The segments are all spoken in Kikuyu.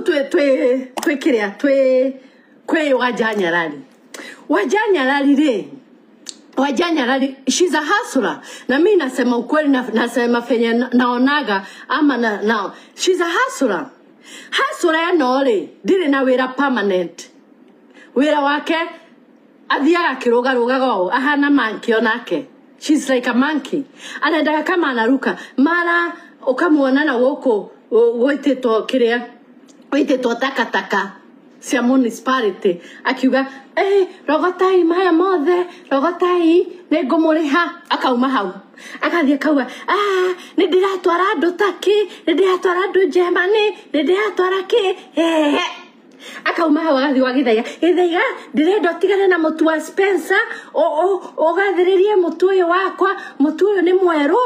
Rĩu twĩ kĩrĩa twĩ kwĩ Wanja Nyarari. Wanja Nyarari rĩ, Wanja Nyarari, she's a hustler. Na mi nasema ukweli na, nasema fenye naonaga ama na she's a hustler. Hustler ĩno rĩ, ndirĩ na wĩra permanent. Wĩra wake athiaga akĩrũgarũgaga ũũ ahana monkey onake. She's like a monkey. Anaendaga kama anaruka. Mara ũkamuona na gũkũ gũitĩtwo kĩrĩa gũitĩtwo takataka cia municipality akiuga, "Eh, rogotai maya mothe, rogotai, nĩ ngũmũrĩha." Akauma hau agathiĩ akauga, "Ah, nĩ ndĩratwara andũ taki, nĩ ndĩratwara andũ Germany, nĩ ndĩratwara kĩ." Ehe, akauma hau agathiĩ gwa Gĩthaiga. "Gĩthaiga, ndĩrenda ũtigane na mũtu wa Spencer, ũgathĩrĩrie mũtu ũyũ wakwa, mũtu ũyũ nĩ mwerũ,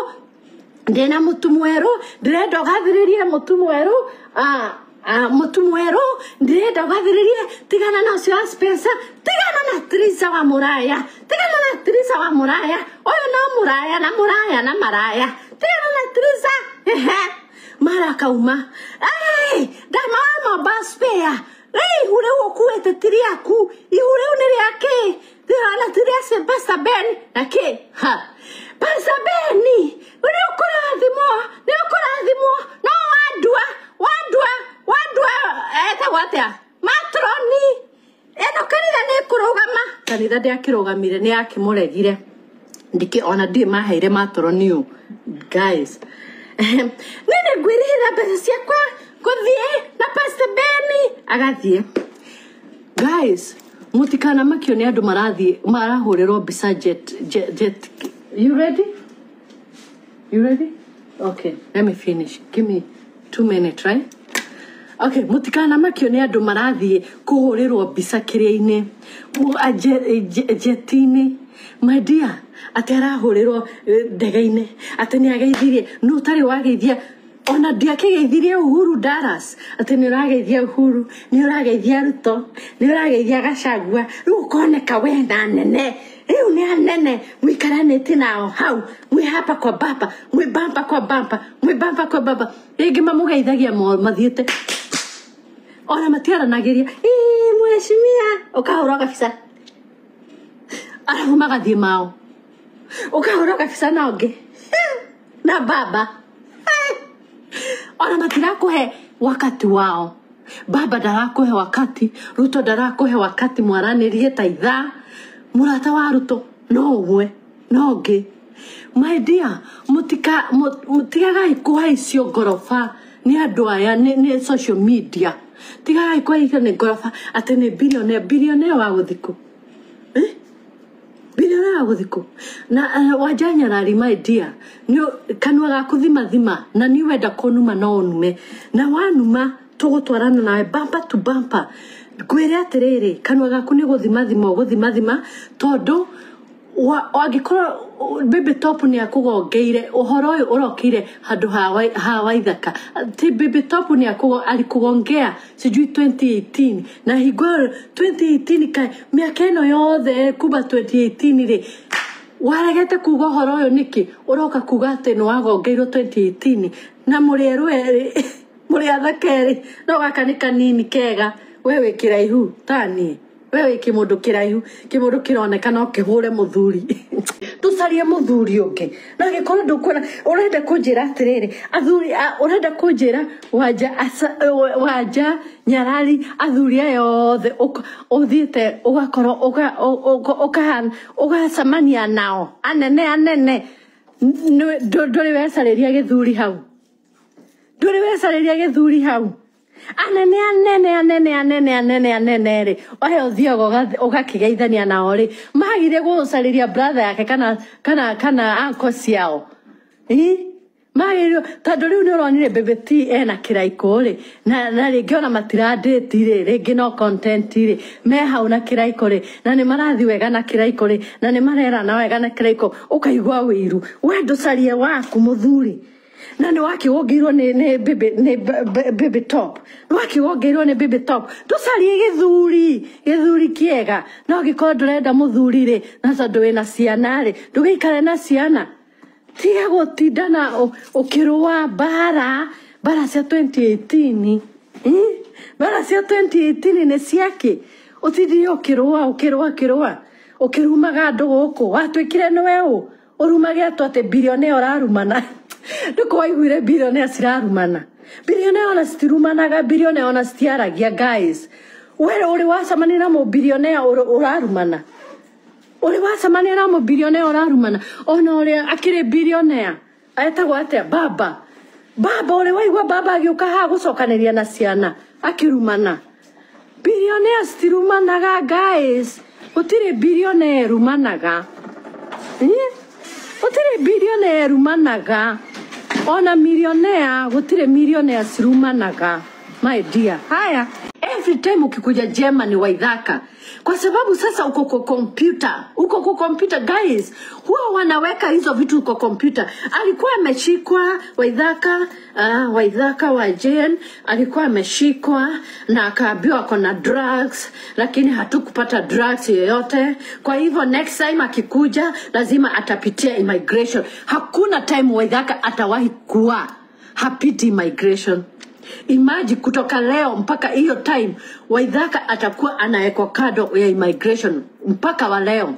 ndĩna mũtu mwerũ, ndĩrenda ũgathĩrĩrie mũtu mwerũ, ah, ah, mũtu mwerũ ndĩrenda ũgathĩrĩrie, tigana na ũcio wa Spencer, tigana na Teresa wa mũraya, tigana na Teresa wa mũraya, ũyũ no mũraya na mũraya na maraya, tigana na Teresa." Ehe, mara akauma, "Hey, ndamawa mamba spare. Rĩu ihu rĩu ũkuĩte ti rĩaku, ihu rĩu nĩ rĩa kĩ? Rĩhana ti rĩa Pastor Ben na kĩ? Ha, Pastor Ben, nĩ ũkũrathimwo, nĩ ũkũrathimwo, no wandua, wandua, wandua, etagwo atĩa, matroni ĩno, kanitha nĩ ĩkũrũgama." Kanitha ndĩakĩrũgamire, nĩ yakĩmũregire. Ndikĩ ona ndirĩ maheire matroni ũ. Guys, niĩ nĩ ngwĩrĩhĩra mbeca ciakwa ngũthiĩ na Pastor Ben. Agathiĩ. Guys, mũtikanamakio nĩ andũ marathiĩ marahũrĩrwo mbica jet, jet, jet. You ready? You ready? Okay, let me finish. Give me 2 minutes, right? Okay, mũtikanamakio nĩ andũ marathiĩ kũhũrĩrwo mbica kĩrĩa-inĩ, jet-inĩ. My dear, atĩ arahũrĩrwo ndege-inĩ, atĩ nĩ ageithirie. Nũ ũtarĩ wageithia? Ona ndiakĩgeithirie Uhuru Dallas, atĩ nĩ ũrageithia Uhuru, nĩ ũrageithia Ruto, nĩ ũrageithia Gachagua, rĩu ũkoneka we na nene rĩu nĩ anene mũikaranĩtie nao hau, mwĩ hapa kwa bampa, mwĩ bampa kwa bampa, mwĩ bampa kwa bampa. Rĩngĩ mamũgeithagia mathiĩte, ona matiaranagĩria, "Ĩĩ, mheshimiwa." Ũkahũra gabica arabu magathiĩ mao, ũkahũra gabica na ũngĩ na baba, ona matirakũhe wakati wao. Baba ndarakũhe wakati, Ruto ndarakũhe wakati mwaranĩrie ta ithaa. Mũrata wa Ruto no ũmwe no ũngĩ. My dear, mũtika tigagai kũhaicio ngoroba nĩ andũ aya nĩ social media. Tigagai kũhaicio nĩ ngoroba atĩ nĩ billionaire. Billionaire wa gũthikũ, eh? Billionaire wa gũthikũ na Wanja Nyarari, my dear, nĩ kanua gaku thima thima, na nĩ wenda kũnuma no ũnume, na wanuma tũgũtwarana nawe bumper to bumper. Ngwĩre atĩrĩrĩ, kanua gaku nĩ gũthimathima ũgũthimathima, tondũ angĩkorwo Baby Top nĩ akũgongeire ũhoro ũyũ ũrokire handũ ha Waithaka, ti Baby Top nĩ alikugongea sijui 2018, na hingo ĩyo 2018, kaĩ mĩaka ĩno yothe kuma 2018 rĩ, waregete kuga ũhoro ũyũ nĩkĩ? Ũroka kuga atĩ nĩ wagongeirwo 2018, na mũrĩ erũ erĩ, mũrĩ athaka erĩ, no gaka nĩ kanini kega, we wĩ kĩraihu taniĩ, we wĩ kĩmũndũ kĩraihu, kĩmũndũ kĩroneka no kĩhũre mũthuri. Tũcarie mũthuri ũngĩ. Na angĩkorwo ndũkuona, ũrenda kũnjĩra atĩrĩrĩ, athuri ũrenda kũnjĩra Wanja Wanja Nyarari, athuri aya othe ũthiĩte ũgakorwo ũgacemania nao anene anene, ndũrĩ wecarĩria gĩthuri hau? Ndũrĩ wecarĩria gĩthuri hau? Anene anene anene anene anene anene rĩ, aya ũthiaga ũgakĩgeithania nao rĩ, magire gũcarĩria brother yake kana uncle ciao? Ĩ? Magĩrĩirwo, tondũ rĩu nĩ ũronire Baby T ena kĩraikũ rĩ, na rĩngĩ ona matirandĩti rĩ, rĩngĩ no content rĩ, me hau na kĩraikũ rĩ, na nĩ marathiĩ wega na kĩraikũ rĩ, na nĩ marerana wega na kĩraikũ, ũkaigua wĩiru. We ndũcarie waku mũthuri, na nĩ wakĩgongeirwo nĩ baby, nĩ Baby Top, nĩ wakĩgongeirwo nĩ Baby Top. Ndũcarie gĩthuri, gĩthuri kĩega. No angĩkorwo ndũrenda mũthuri rĩ, na tondũ wĩna ciana rĩ, ndũgĩikare na ciana. Tiga gũtinda na ũkĩrũa mbara, mbara cia 2018. Eh? Mbara cia 2018 nĩ ciake. Ũtindire ũkĩrũa ũkĩrũa ũkĩrũa ũkĩrumaga andũ gũkũ, watuĩkire nĩwe ũ ũrumage atũ atĩ bilionea ũrarumana. Ndũkũ waiguire bilionea cirarumana? Bilionea ona citirumanaga, bilionea ona citiaragia guys. We ũrĩ wacemania na mũbilionea ũrarumana? Ũrĩ wacemania na mũbilionea ũrarumana? Ona ũrĩa akĩrĩ bilionea etagwo atĩa? Baba. Baba, ũrĩ waigua baba agĩũka haha gũcokanĩria na ciana akĩrumana? Bilionea citirumanaga guys. Gũtirĩ bilionea ĩrumanaga. Gũtirĩ bilionea ĩrumanaga. Ona milionea, gũtirĩ milionea cirumanaga my dear. Haya, every time ukikuja Germany Waithaka, kwa sababu sasa uko kwa computer, uko kwa computer guys, huwa wanaweka hizo vitu kwa computer. Alikuwa ameshikwa Waithaka, Waithaka wa Jane alikuwa ameshikwa na akaambiwa ako na drugs, lakini hatukupata drugs yoyote. Kwa hivyo next time akikuja lazima atapitia immigration. Hakuna time Waithaka atawahi kuwa hapiti immigration. Imagine kutoka leo mpaka hiyo time Waithaka atakuwa anawekwa kado ya immigration mpaka wa leo.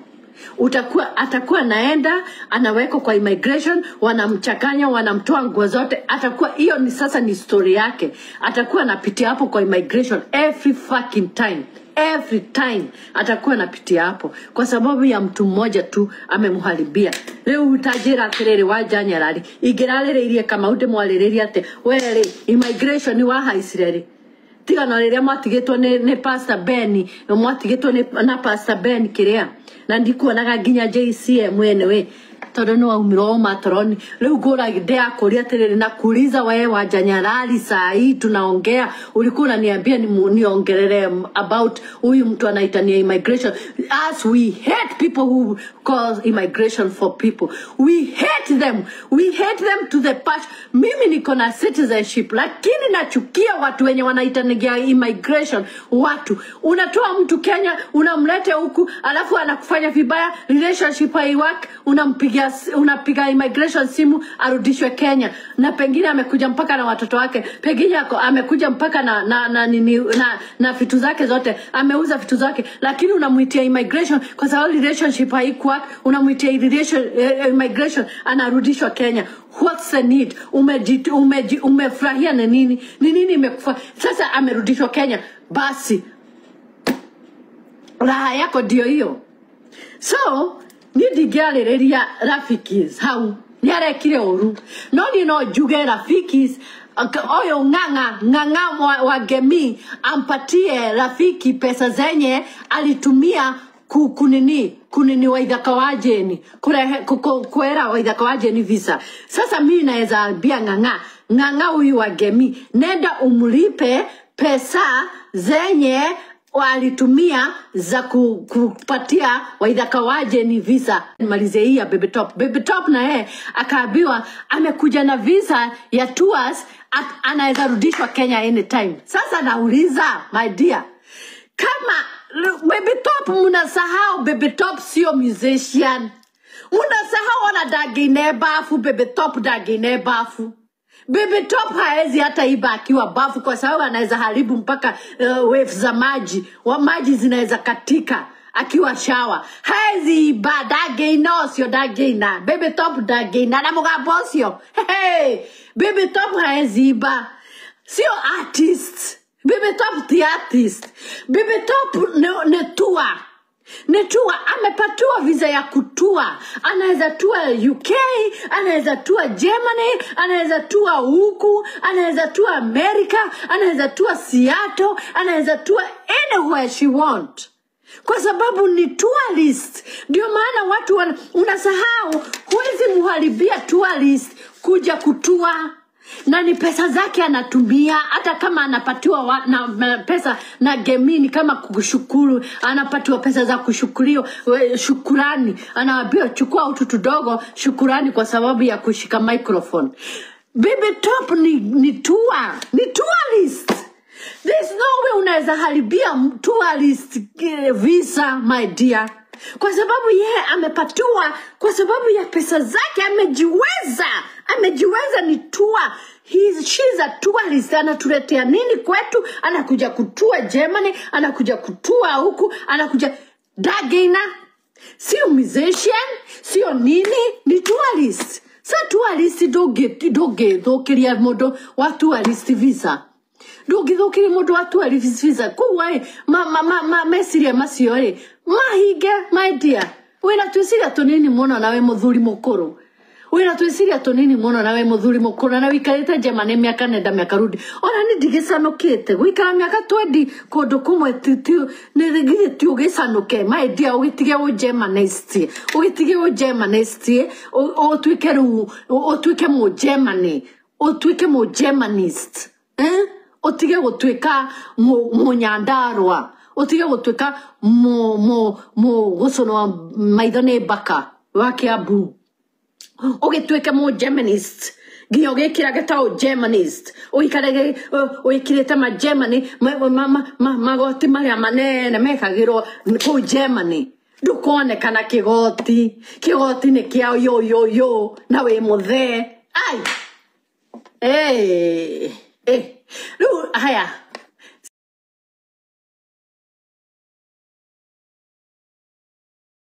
Utakuwa atakuwa naenda anawekwa kwa immigration, wanamchanganya, wanamtoa nguo zote. Atakuwa hiyo ni sasa ni story yake. Atakuwa anapitia hapo kwa immigration every fucking time. Every time atakuwa anapitia hapo kwa sababu ya mtu mmoja tu amemharibia. Rĩu utajira atiriri wa Nyarari ingĩrarĩrĩirie Kamau ndĩmwarĩrĩrie atĩ we rĩ immigration wahaicire rĩ tiga na rĩrĩa mwatigĩtwo nĩ Pastor Ben, mwatigĩtwo nĩ na Pastor Ben kĩrĩa na ndikuonaga nginya JCM anyway tondũ nĩ waumirwo matoroni. Rĩu ngũra ndĩrakũria atĩrĩrĩ na kuuliza wewe wa Nyarari, saa hii tunaongea ulikuwa unaniambia niongelele about huyu mtu anaitania immigration. As we hate people who cause immigration for people, we hate them, we hate them to the patch. Mimi niko na citizenship lakini nachukia watu wenye wanaitania immigration. Watu unatoa mtu Kenya unamlete huku alafu anakufanya vibaya, relationship haiwork, unampigia unapiga immigration simu arudishwe Kenya, na pengine amekuja mpaka na watoto wake, pengine amekuja mpaka na vitu zake zote, ameuza vitu zake, lakini unamuitia immigration kwa sababu relationship haikuwa, unamuitia immigration anarudishwa Kenya. What's the need? Umefurahia na nini? Ni nini imekufa? Sasa amerudishwa Kenya, basi raha yako ndio hiyo. So ni ndingĩarĩrĩria Rafikis hau nĩarekire ũru, no niĩ no njuge Rafikis oyo ng'ang'a wa Gemi ampatie Rafiki pesa zenye alitumia kunini Waithaka wa Jane kuera Waithaka wa Jane visa. Sasa mimi naweza ambia ng'ang'a huyu wa Gemi, nenda umlipe pesa zenye walitumia za kupatia Waithaka wa Jane visa. Malize hii ya Baby Top. Baby Top na yeye akaambiwa amekuja na visa ya tours, anaweza rudishwa Kenya anytime. Sasa nauliza my dear, kama Baby Top, mnasahau Baby Top sio musician. Mnasahau wana dagine bafu, Baby Top dagine bafu. Baby Top haezi hata iba akiwa bafu kwa sababu anaweza haribu mpaka waves za maji. Wa maji zinaweza katika akiwa shower. Haezi iba dagina osio dagina. Baby Top dagina na mugambo osio. Hey, Baby Top haezi iba. Sio artist. Baby Top the artist. Baby Top ne tour. Netua amepatiwa visa ya kutua. Anaweza tua UK, anaweza tua Germany, anaweza tua huku, anaweza tua America, anaweza tua Seattle, anaweza tua anywhere she want. Kwa sababu ni tourist. Ndio maana watu unasahau huwezi muharibia tourist kuja kutua. Na ni pesa zake anatumia, hata kama anapatiwa na pesa na Gemini kama kushukuru, anapatiwa pesa za kushukuriwa, shukurani, anaambiwa chukua utu tudogo, shukurani kwa sababu ya kushika microphone. Baby Top ni tour, ni tourist. There's no way unaweza haribia tourist visa my dear. Kwa sababu yeye amepatiwa, kwa sababu ya pesa zake amejiweza, amejiweza ni tour. She's a tourist. Anatuletea nini kwetu? Anakuja kutua Germany, anakuja kutua huku, anakuja dagina. Sio musician, sio nini, ni tourist. Sa tourist ndũngĩthũkĩria mũndũ wa tourist visa, ndũngĩthũkĩria mũndũ wa tourist visa. Koguo ĩ meciria macio rĩ mahinge, my dear. Wĩna twĩciria tũnini mũno na wĩ mũthuri mũkũrũ, wĩna twĩciria tũnini mũno na wĩ mũthuri mũkũrũ, na wĩikarĩte Germany mĩaka nenda mĩaka rudi. Ona nĩ ndigĩcanũkĩte gũikara mĩaka 20 kũndũ kũmwe, githĩ ti ũgĩcanũke, my dear? Ũgĩtige ũ Germanist, ũgĩtige ũ Germanist, ũtuĩke rĩu ũtuĩke mũ Germany, ũtuĩke mũ Germanist, eh? Ũtige gũtuĩka mũnyandarũa, ũtige gũtuĩka mũ gũcũnwo maitho nĩ mbaka wa Kiambu, ũgĩtuĩke mũ Germanist nginya ũgĩkĩrage ta ũ Germanist, ũikarage wĩkĩrĩte ma Germany magoti marĩa manene mekagĩrwo kũu Germany. Ndũkonekana kĩgoti, kĩgoti nĩ kĩa yo yo yo na wĩ mũthee ai. Eh, eh. Rĩu haya.